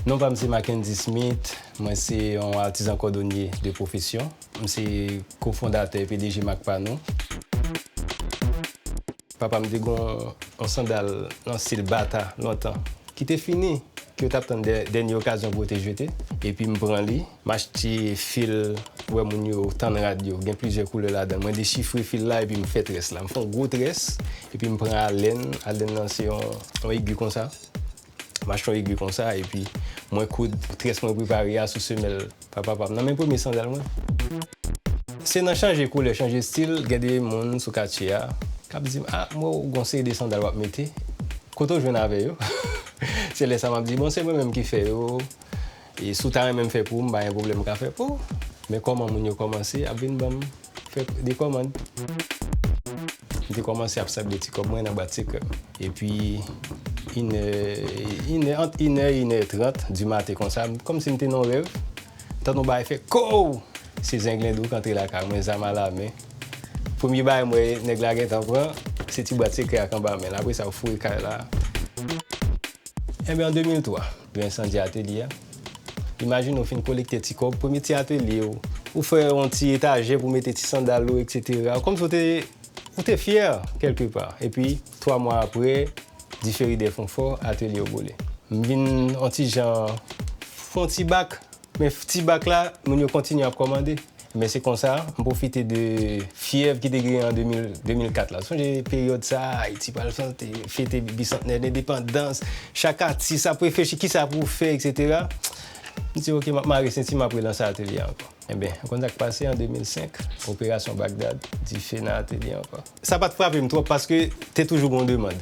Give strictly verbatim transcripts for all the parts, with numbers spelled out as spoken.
Non pa m se Mackendy Smith, mwen se yon atizan kòdonye de pwofesyon. M se kofondatè e P D G Mak Pa Nou. Papa m te gen yon, yon sandal nan stil bata lontan, ki te fini, ke yo t ap tann dè-, dènye okazyon pou yo te jete. Epi m pran li, m achte fil, ou wè moun yo tann rad yo, gen plizyè koulè ladan l. Mwen dechifre fil la epi m fè très la. M fè yon gwo très, epi m pran alèn, alèn nan se yon, yon egi konsa. M achte yon egi konsa, epi mwen koud très mwen prepare a sou semèl papa pa m nan, men premye sandal mwen. Se nan chanje koulè, chanje stil, gen de moun sou katye a k ap di m, "A, m wè w gon seri de sandal w ap mete. Kote w jwenn avè yo?" Se lè sa m ap di, "Bon, se mwen menm ki fè yo. E si w ta renmen m fè pou ou, m pa gen pwoblèm, m ka fè pou ou." Men kòman moun yo kòmanse ap vin ban m fè de kòmand. M te kòmanse ap sanble ti kòb mwen nan bwat sekrè m. Epi, inè, inè, ant inè e inè trant di maten konsa, kòmsi m te nan yon rèv, m tande yon bagay fè kow! Se Zenglendo k antre lakay mwen, zam alamen. Premye bagay m wè nèg la gentan pran, se ti bwat sekrè a k anba men l. Apre sa, yo foure kay la. Enben, an de mil twa, yo ensandye atelye a. Imajine w fin kolekte ti kòb, premye ti atelye w, ou fè yon ti etajè pou mete ti sandal ou, etsetera. Kòmsi w te, ou te fyè, kèlkepa. Epi, twa mwa apre, dife ridè fon fò, atelye w boule. M vin yon ti jan, fè yon ti bak, men ti bak la, moun yo kontinye ap kòmande. Men se konsa, m pwofite de fyèv ki te genyen an de mil, de mil kat la. Sonje peryòd sa, Ayiti pral fete, fete bisantnè lendepandans. Chak atis ap reflechi kisa pou w fè, etsetera. M di, "Oke, m ap mare senti m, m ap relanse atelye a ankò." Enben, ou konn sa k pase an de mil senk, operasyon Bagdad, dife nan atelye ankò. Sa pa t frape m twòp paske te toujou gen yon demann.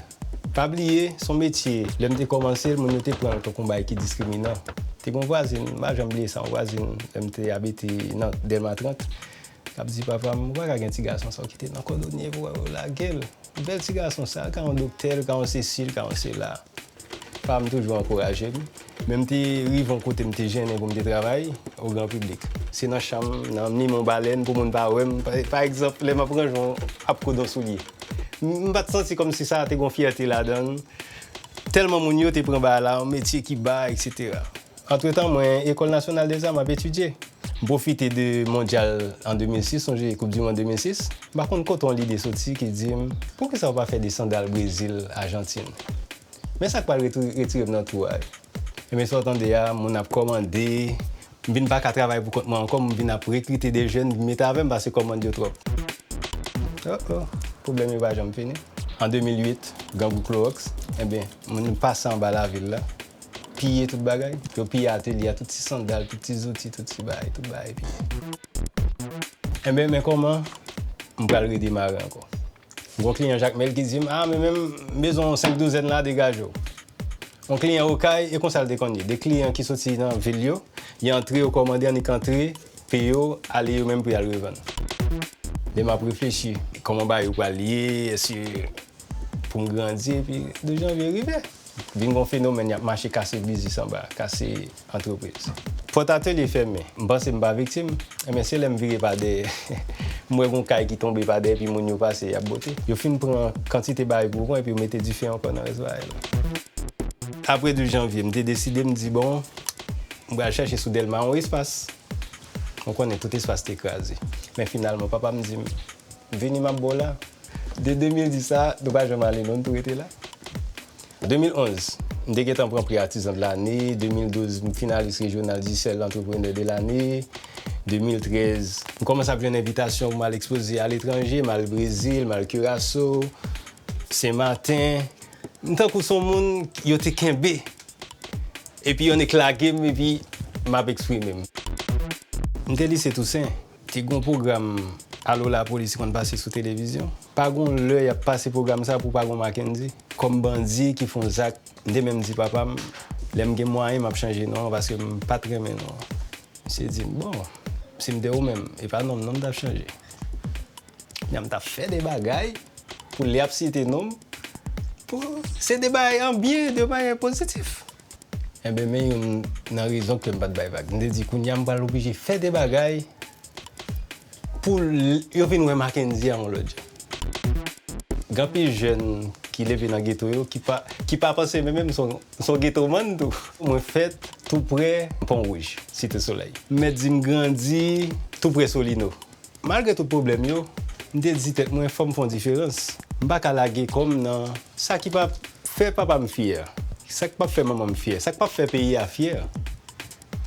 Pa bliye, se yon metye, lè m te kòmanse l, moun yo te pran l tankou yon bagay ki diskriminan. Te gen yon vwazin, m pa janm bliye sa, yon vwazin, lè m te abite nan Dèlma trant, k ap di, "Papa m, ou pa ka gen ti gason sa, ou kite nan kòdonye pou w lage l. Bèl ti gason sa, l ka yon doktè, l ka yon sesi, l ka yon sela." Papa m toujou ankouraje m. Men m te rive yon kote m te jennen pou m te travay o gran piblik. Se nan chanm, nan ni mon balèn pou moun pa wè m. Pa, pa egzanp, lè m ap ranje yon, ap koude yon soulye. M, m pa t santi kòmsi sa te gen yon fyète ladan l. Tèlman moun yo te pran bagay la, yon metye ki ba, etsetera. Antretan, mwen, École Nationale des Arts, m ap etidye. M pwofite de mondyal an de mil sis, sonje Koup di Mond de mil sis. M pa konn kote yon lide soti ki di m, "Poukisa w pa fè de sandal Brezil, Ajantin?" Men sa k pral retou-, retire m nan twou a. Ebyen, sa w tande a, moun ap kòmande, m vin pa ka travay pou kont mwen ankò, m vin ap rekrite de jèn, vin mete avè m, paske kòmand yo twòp. Oh, oh, pwoblèm yo pa janm fini. An de mil uit, grangou Klowòks, ebyen, moun pase anba lavil la, piye tout bagay. Yo piye atelye a, tout ti sandal, tout ti zouti, tout ti bagay, tout bagay piye. Ebyen, men kòman m pral redemare ankò. Gon kliyan Jakmèl ki di m, "A, men menm, m bezwen yon senk douzèn la, degaje w." Yon kliyan Okay, e konsa l te konn ye. De kliyan ki soti nan vil yo, y antre, yo kòmande, annik antre, peye yo, ale yo menm pou y al revann. Lè m ap reflechi, kòman bagay yo pral ye, èske pou m grandi, epi de janvye rive. Vin gon fenomèn, y ap mache kase biznis anba, kase antrepriz. Pòt atelye fèmen, m panse m pa viktim, men se lè m vire pa dèyè, m wè gon kay ki tonbe pa dèyè, epi moun yo pase, y ap bote. Yo fin pran kantite bagay pou kont, epi yo mete dife ankò nan rès bagay la. Apre douz janvye, m te deside, m di, "Bon, m pral chèche sou Dèlma yon espas." Ou konnen tout espas te kraze. Men finalman, papa m di m, "Vini, m ap ba w la." De de mil dis a, nou pa janm ale non, nou tou rete la. De mil onz, m te gentan pran pri Artisan de l'année. De mil douz, m finalis rejyonal Digicel Entrepreneur de l'année. De mil trèz, m kòmanse ap jwenn envitasyon pou m al ekspoze aletranje, m al Brezil, m al Curaçao, Sen Maten. M tankou se yon moun yo te kenbe. Epi yo nik lage m, epi m ap eksprime m. M te lise Tousen. Te gon pwogram Alo Lapolis ki konn pase sou televizyon. Pa gon lè y ap pase pwogram sa pou pa gon Mackendy. Kòm bandi ki fè yon zak, m te menm di papa m, lè m gen mwayen, m ap chanje non an, paske m pa t renmen non an. Misye di m, "Bon, si m te ou menm, e pa non m non m t ap chanje." Kounya m t ap fè de bagay pou lè y ap site non m, pou, se de bagay an byen, de bagay pozitif. Enben, men youn nan rezon ke m pa t bay vag. M te di, "Kounya m pral oblije fè de bagay pou l-, yo vin wè Mackendy a yon lòt jan." Gen anpil jèn ki leve nan geto yo, ki pa, ki pa panse menm, menm se yon, se yon getoman tou. Mwen fèt, Tou prè Pon Wouj, Site Solèy. M mèt di m grandi tou prè Solino. Malgre tout pwoblèm yo, m te di tèt mwen fò m fè yon diferans. M pa ka lage kò m nan sa ki p ap fè papa m fyè, sa k p ap fè manman m fyè, sa k p ap fè peyi a fyè.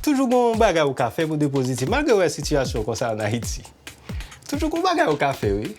Toujou gen yon bagay ou ka fè pou de pozitif, malgre w wè sitiyasyon konsa ann Ayiti. Toujou gen yon bagay ou ka fè, wi.